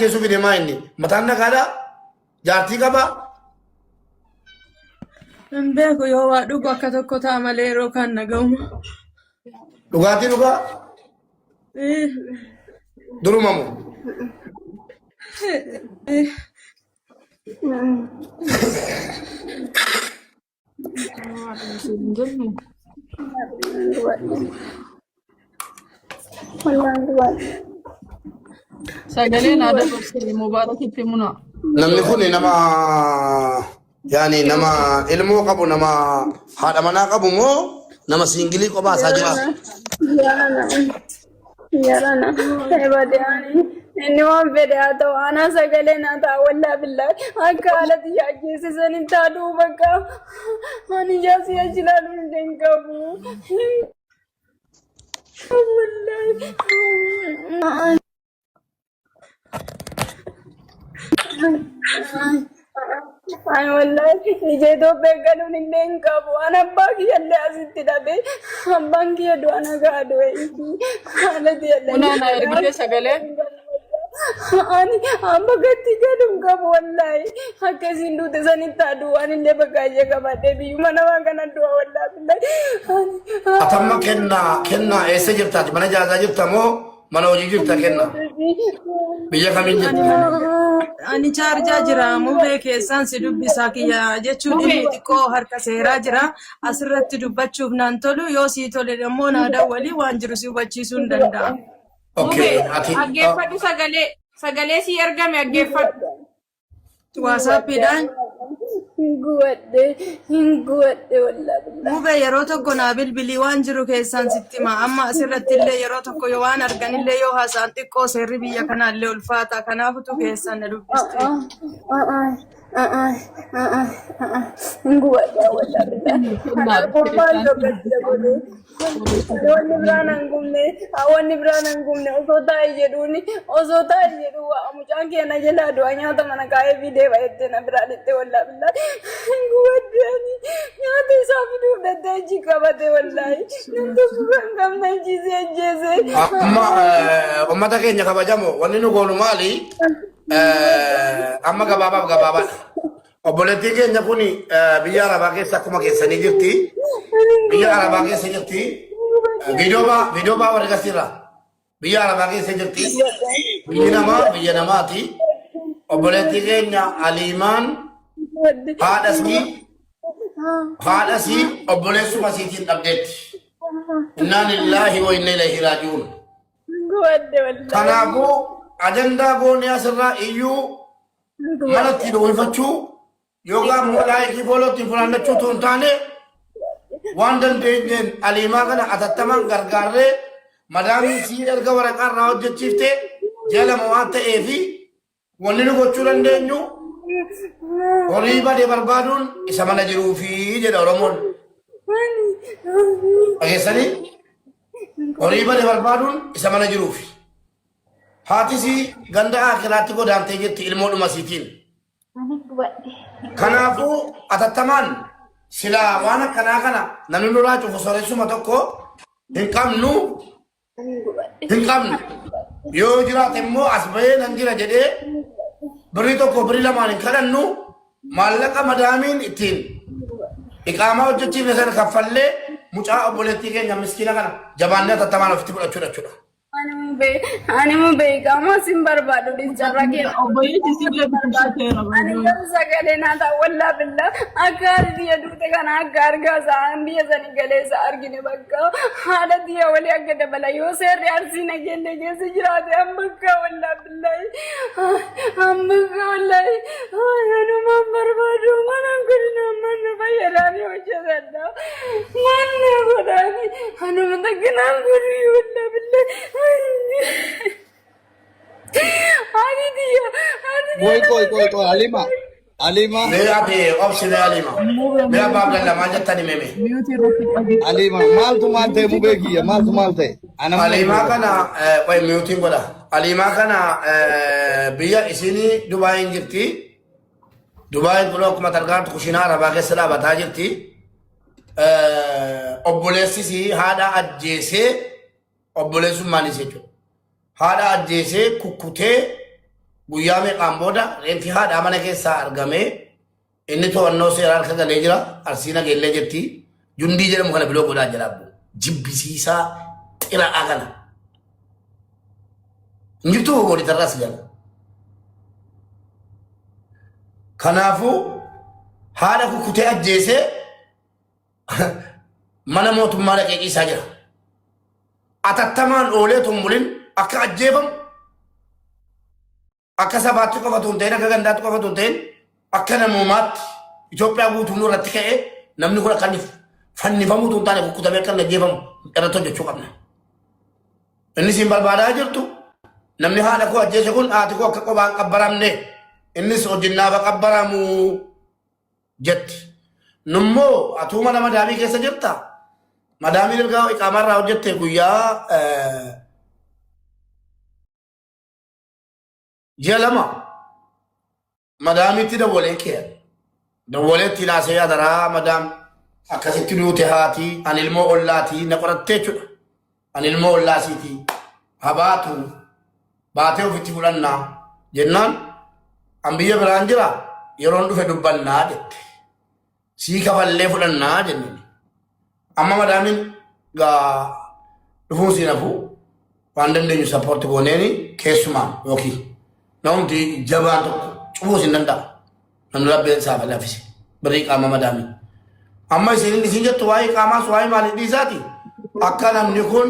ajjeesuu fide maa inni? Mataan nagaadhaa? Jaartii qabaa? Hin beeku yoo waa dhugu akka tokko ta'a malee yeroo kaan nagahuma. Dhugaatii dhugaa? Duruma moo? Sagaleen aadaa dabarsee Mubaarakitti muna. Namni kun nama yaani nama ilmoo qabu nama haadha manaa qabu moo nama siingilii kophaa isaa jira? Yarana ebade ani inni waan fedhe haa ta'u anaa sagalee naa ta'a wallaa billaa akka haala tiyya ajjeesisan hin taatu bakka ani jaasii achi ilaaluu hin danda'u. Wallaahi. Ani wallaahi ija Itoophiyaa galuun illee hin qabu. Ani abbaa kiyya illee asitti dhabe. Abbaan kiyya du'a nagaa du'e. Haala tiyya illee. Munaa naa ergitee sagalee. Ani amma gatti galu hin qabu wallaahi. Akka isin duute sanitti haa du'u. Ani illee bakka ija qabadhee biyyuma namaa kana du'a wallaahi billahi. Ani Atamma kennaa kennaa eessa jirtaati? Mana jaazaa jirta moo Mana hojii jirta kenna. Biyya kamiin jirta? Ani chaarjaa jira mubee keessaan si dubbisaa kiyya jechuun Mubee. inni xiqqoo harka seeraa jira asirratti dubbachuuf naan tolu yoo sii tole immoo naa dawwalii waan jiru si hubachiisuu hin danda'a. Okay, Mubee. ati Dhaggeeffadhu sagalee. Sagalee sii ergame dhaggeeffadhu. Waasaappiidhaan Hin gubadhe, hin gubadhe wallaahi billahi. mubee yeroo tokko naa bilbilii waan jiru keessaan sitti hima amma asirratti illee yeroo tokko yoo waan argan illee yoo haasa'an xiqqoo seerri biyya kanaa illee ulfaata kanaafutu keessaan na dubbiste. Hin gubadhe wallaahi billahi. Kanaafuu maal tokkotti godhe? Wanni biraan hin gubne, wanni biraan hin gubne osoo taa'e jedhuuni, osoo taa'e jedhu waa mucaan kee na jalaa du'a nyaata mana kaa'ee fidee bayettee na biraa lixxe wallaahi billaahi. Hin gubadde ani nyaata isaa fiduuf dhattee achi qabate wallaahi. Nam tokko kan qabne ajjeesee ajjeese. Amma uummata keenya kabajamoo wanni nu goonu maali? Amma gabaabaaf gabaabaadha. Obboleettiin keenya kun biyya Arabaa keessa akkuma keessanii jirti. Biyya Arabaa keessa jirti. Viidiyoo baa viidiyoo baa warri gasiirra. Biyya Arabaa keessa jirti. Biyyi namaa biyya namaati. Obboleettii keenya Aliimaan haadha sii haadha sii obboleessuma siitiin dhabdeetti. Innaa lillaahi wa inna ilayhi raaji'uun. Gubadde wallaahi. Kanaafuu ajandaa goonee asirraa iyyuu mana ittiin uwwifachuu yookaan immoo laayikii fooloo ittiin funaannachuu utuu hin taane waan dandeenyeen aliimaa kana atattamaan gargaarree madaamiin sii erga waraqaa irraa hojjechiifte ji'a 2 waan ta'eefi wanni nu gochuu dandeenyu horii bade barbaaduun isa mana jiruufi jedha Oromoon. Dhageessanii horii bade barbaaduun isa mana jiruufi. Haati isii ganda aakiraatti godaantee jirti ilmoodhuma isiitiin. Kanaafuu atattamaan silaa waan akkanaa kana namni nurraa cufu sooressuma tokko hin qabnu hin qabnu. Yoo jiraate immoo as bahee nan jira jedhee birrii tokko birrii lamaan hin kadhannu maallaqa madaamiin ittiin iqaamaa hojjechiifne sana kaffallee mucaa obboleettii keenya miskiina kana jabaannee atattamaan ofitti fudhachuudha jechuudha. Ani mu beekamaa sin barbaadu carraa kee. Obboleessi isillee dhukkubsateera. Ani garuu sagalee naa ta'a wallaa billaa akka haati tiyya duute kana akka argaa isaa biyya sanii galee isa argine bakka haadha tiyya walii akka dabala yoo seerri arsii nageellee keessa jiraate an bakka wallaa billaahi an bakka wallaahi anumaan barbaadu mana godina mana fayyadaanii hojjetadha. Manna godhaani anuma takkinaan godhu wallaa billaahi. Haati tiyya haati tiyya. Qoy qoy qoy qoy Alima Alima Mee ati obsi mee Alima. Mee abbaa Abdalla maal jettani meme? Miyuutii irratti qabi. Alima maaltu maal ta'e mubee kiyya maaltu maal ta'e ana maal Alimaa kana qoy miyuutiin godha. Alimaa kana biyya isinii Dubaayin jirti. Dubaayin kun akkuma targaantu kushinaa Arabaa keessa dhaabataa jirti. Obboleessis haadha ajjeesee obboleessummaan isii jechuudha. Haadha ajjeesee kukkutee Guyyaa meeqaan booda reenfi haadhaa mana keessaa argamee inni to'annoo seeraa harka galee jira. Arsii Nageellee jirti. Jundii jedhamu kana biloo godhaa jira abbo. Jibbisiisaa xiraa'aa kana. Hin jirtu monitarraas jala. Kanaafuu haadha kukkutee ajjeesee mana mootummaa dhaqee ciisaa jira. Atattamaan oolee tumbulin akka ajjeefamu akka sabaatti qofa otoo hin ta'in akka gandaatti qofa otoo hin ta'in akka namoomaatti Itoophiyaa guutuun irratti ka'ee namni kun akka inni fannifamuu otoo hin taane kukkutamee akka inni ajjeefamu irratti hojjechuu qabna. Inni isin barbaadaa jirtu namni haadha koo ajjeese kun haati koo akka qobaan qabbaramne innis hojinnaaf qabbaramu jetti. Nummoo atuu mana madaamii keessa jirta. Madaamiin erga iqaamaa irraa hojjette guyyaa ji'a 2 madaamiitti dawwalee kee dawwalee ittiin haasa'ee adaraa madaam akkasitti duute haati ani ilmoo ollaatii na qorattee jechuudha. Ani ilmoo ollaasiitii habaatu baatee ofitti fudhannaa jennaan an biyya biraan jira yeroon dhufe dubbannaa jette. Sii kafallee fudhannaa jenneen. Amma madaamiin gaa dhufuun siin hafu waan dandeenyu sappoorti gooneeni keessumaan yookiin namumti jabaan tokko cufuus hin danda'a. Namni rabbi isaaf lafise birrii qaama madaamii. Amma isin isin jettu waa'ee qaamaas waa'ee maalii dhiisaati akka namni kun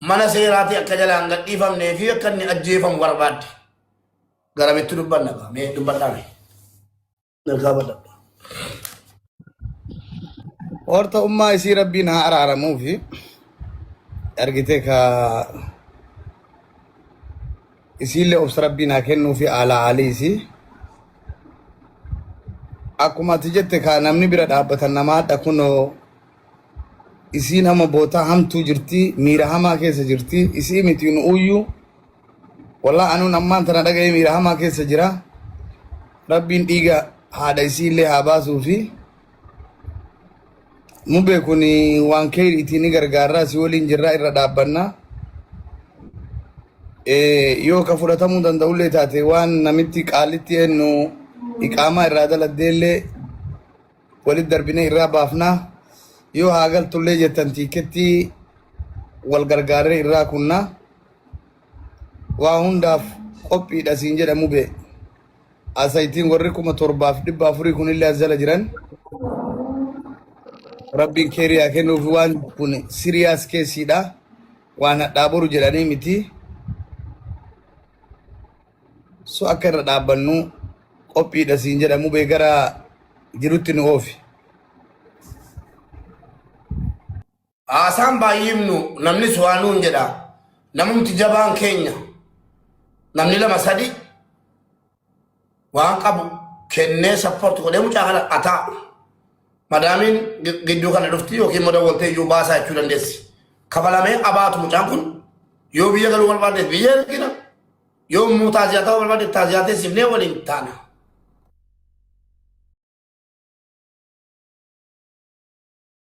mana seeraati akka jalaan gadhiifamnee fi akka inni ajjeefamu barbaadde. Garamitti dubbanna gaa mee dubbadhaa mee. Nagaa badhadha. Horta ummaa isii rabbiin haa araaramuufi argite ka isiillee obsa rabbiin haa kennuufi alaa alii isii akkuma ati jette ka namni bira dhaabbatan namaa hadha kunoo isiin amma bootaa hamtuu jirti miira hamaa keessa jirti isii miti nu uyyuu Wallah anuun ammaan tana dhaga'ee miira hamaa keessa jira. Rabbiin dhiiga haadha isiillee haa baasuu fi mubee kun waan keeyriitii ni gargaarraa si waliin jirraa irra dhaabbanna. Yoo ka fudhatamuu danda'ullee taate waan namitti qaalitti eenyu iqaamaa irraa daladdeellee walitti darbinee irraa baafnaa. Yoo haa galtullee jettan tiikettii wal gargaarree irraa kunnaa. Waa hundaaf qophiidha siin jedha mube. Asaytiin warri 7400 kunillee as jala jiran. Rabbiin keerii haa kennuuf waan kun siriyaas keessiidha. Waan hadhaa boru jedhanii miti. So akka irra dhaabbannu qophiidha siin jedha mube gara jirutti nu oofi. Haasaan baay'ee himnu namnis waa nuun jedha. Namumti jabaan keenya namni lama sadi waan qabu kennee support godhee mucaa kana ataa. Madaamiin gidduu kana dhufti yookiin immoo dawwaltee iyyuu baasaa jechuu dandeessi. Kafalamee abaatu mucaan kun yoo biyya galuu barbaadde biyya ergina yoo immoo taaziyaa ta'uu barbaadde taaziyaa teessifnee waliin taana.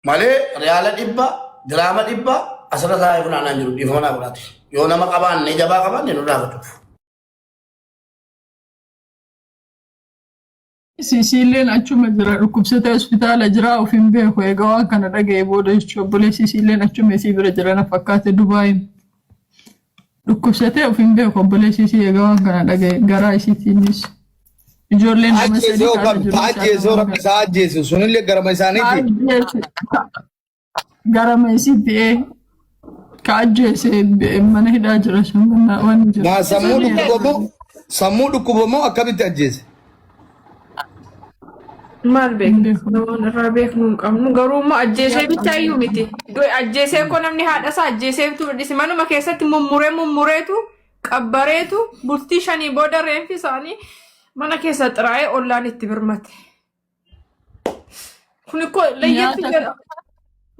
Malee riyaala 100 diraama 100 asirra taa'ee funaanaa hin jiru dhiifama naa godhaati. Yoo nama qabaanne jabaa qabaanne nurraa godhuuf. Isiilleen achuma jira dhukkubsatee hospitaala jira of hin beeku egaa waan kana dhaga'e booda jechuudha obboleessi isiilleen achuma isii bira jira na fakkaate Dubaayin dhukkubsatee of hin beeku obboleessi isii egaa waan kana dhaga'e garaa isiitiinis ijoolleen nama Ajjeese sadii hoo kaala kam jiru ta isaa ajjeese hoo lamaan rabbi isaa ajjeese sunillee garama isaaniiti. Ajjeese garama isiitti ee ka ajjeese mana hidhaa jira sun waan jira. Naa sammuu dhukkubamoo sammuu dhukkubamoo akkamitti ajjeese? Maal Hin beekna? beeku. Waan irraa beeknu hin qabnu. Garuu immoo ajjeesee bichaa iyyuu miti. Du'e ajjeesee koo namni haadha isaa ajjeeseetu dhisi. Manuma keessatti mummuree mummureetu qabbareetu bultii shanii booda reenfi isaanii mana keessa xiraa'ee ollaan itti birmate. Kun ikkoo layyatti Nyaata jedha.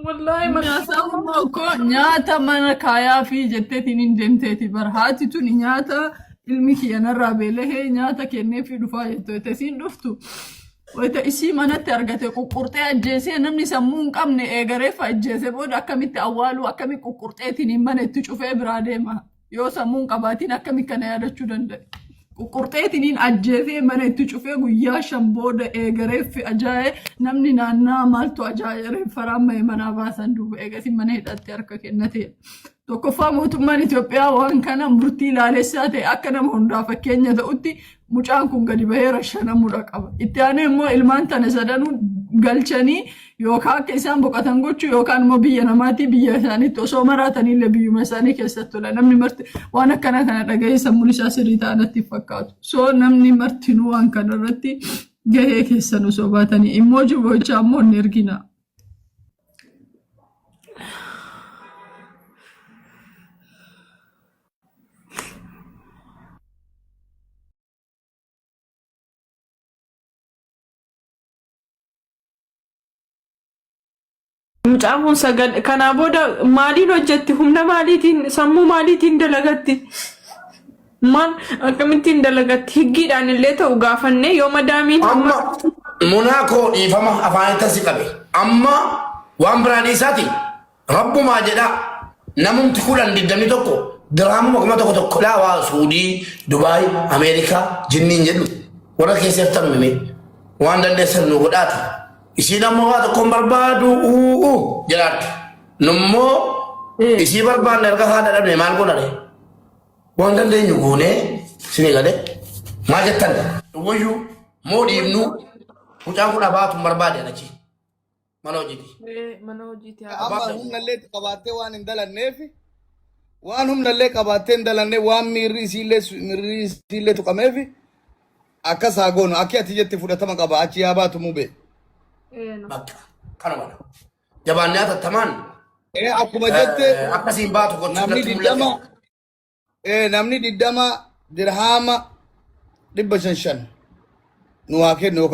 Wallaahi Nyaata immoo koo nyaata mana kaayaa fi jetteetiin hin deemteeti bara haati tuni nyaata ilmi kiyya narraa beelahee nyaata kenneefii dhufaa jettu wayita isiin dhuftu wayita isii manatti argate quqqurxee ajjeesee namni sammuu hin qabne eegareeffa ajjeese booda akkamitti awwaaluu akkamitti quqqurxeetiin mana itti cufee biraa deema yoo sammuu hin qabaatiin akkamitti kana yaadachuu danda'e. Ququrxeetiniin ajjeesee mana itti cufee guyyaa 5 booda eega reeffi ajaa'e namni naannaa maaltu ajaa'e reeffa raamma'e manaa baasan duuba eegasii mana hidhaatti harka kennate. Tokkoffaa mootummaan Itoophiyaa waan kana murtii laalessaa ta'e akka nama hundaa fakkeenya ta'utti mucaan kun gadi bahee rashanamuudha qaba. Itti aanee immoo ilmaan tana sadanuu galchanii yookaan akka isaan boqotan gochuu yookaan immoo biyya namaatii biyya isaaniitti osoo maraatanillee biyyuma isaanii keessatti tola. Namni marti waan akkanaa kana dhaga'ee sammuun isaa sirrii ta'a natti hin fakkaatu. So namni martinuu waan kana irratti gahee keessan osoo baatanii immoo jibochaa immoo hin ergina. Mucaan kun sagal kanaa booda maaliin hojjetti? Humna maaliitiin sammuu maaliitiin dalagatti? Maal akkamittiin dalagatti? Higgiidhaan illee ta'u gaafannee yoo madaamiin Amma munaa koo dhiifama afaanitti si qabe. Amma waan biraa dhiisaati. Rabbumaa jedhaa namumti 10 21 diraamuma 1000 laa waa Suudii, Dubaay, Ameerikaa jinniin jedhu warra keessa jirtan mime waan dandeessan nu godhaati. Isiin ammoo waa tokko hin barbaadu uu jedhaatti. Nummoo isii barbaanne erga haadha dhabne maal godhare? Waan dandeenyu goonee isinii galee maal jettan? Wayyuu moo dhiibnu mucaan kun abaatu hin barbaade achi. Mana hojiiti. Mana hojiiti. Amma humnallee qabaattee waan hin dalanneef waan humnallee qabaattee hin dalanne waan miirri isiillee miirri isiillee tuqameef akkas haa goonu akki ati jette fudhatama qaba achi yaa baatu mube. Bakka kanuma. Jabaannee hatattamaan Ee akkuma jette akkasiin baatu gochuu namni natti 20 mul'ate. Namni 20 dirhaama 500 5 nu haa kennu.